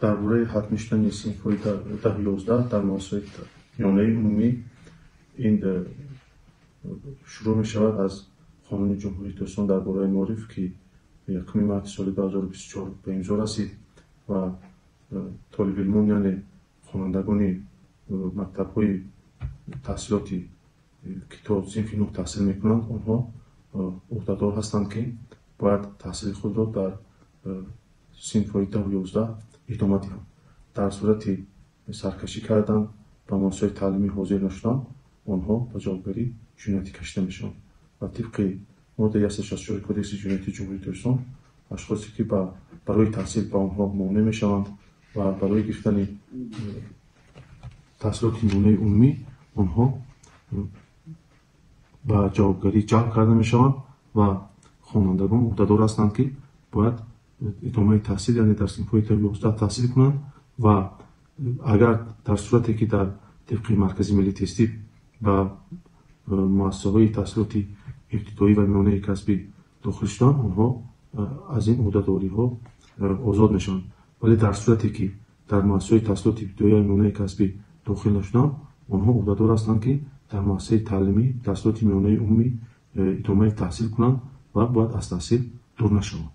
Дар бораи ҳатмӣ шудани синфҳои 10-11 дар муассисаҳои миёнаи умумӣ, ин шурӯъ мешавад аз Қонуни Ҷумҳурии Тоҷикистон дар бораи маориф, ки 1 марти соли 2024 ба имзо расид ва толибилмон, яъне хонандагони мактабҳои таҳсилоти, ки то синфи нӯҳ таҳсил мекунанд, онҳо ӯҳдадор ҳастанд, ки бояд таҳсили худро дар синфҳои 10-11 идома диҳанд. Дар сурати саркашӣ кардан, ба муассисаҳои таълимӣ ҳозир нашудан, онҳо ба ҷавобгарии ҷиноятӣ кашида мешаванд ва тибқи моддаи 164 Кодекси ҷиноятии Ҷумҳурии Тоҷикистон ашхосе, ки барои таҳсил ба онҳо монеъ мешаванд ва барои гирифтани таҳсилоти миёнаи умумӣ, онҳо ба ҷавобгарӣ ҷалб карда мешаванд ва хонандагон ӯҳдадор ҳастанд, ки бояд идомаи таҳсил, яъне дар синфҳои 10-11 таҳсил кунанд ва агар дар сурате, ки дар тибқи Маркази миллии тестӣ ба муассисаҳои таҳсилоти ибтидоӣ ва миёнаи касбӣ дохил шуданд, онҳо аз ин ӯҳдадориҳо озод мешаванд, вале дар сурате, ки дар муассисаҳои таҳсилоти ибтидоӣ ва миёнаи касбӣ дохил нашуданд, онҳо ӯҳдадор ҳастанд, ки дар муассисаи таълимӣ таҳсилоти миёнаи умумӣ идомаи таҳсил кунанд ва бояд аз таҳсил дур нашаванд.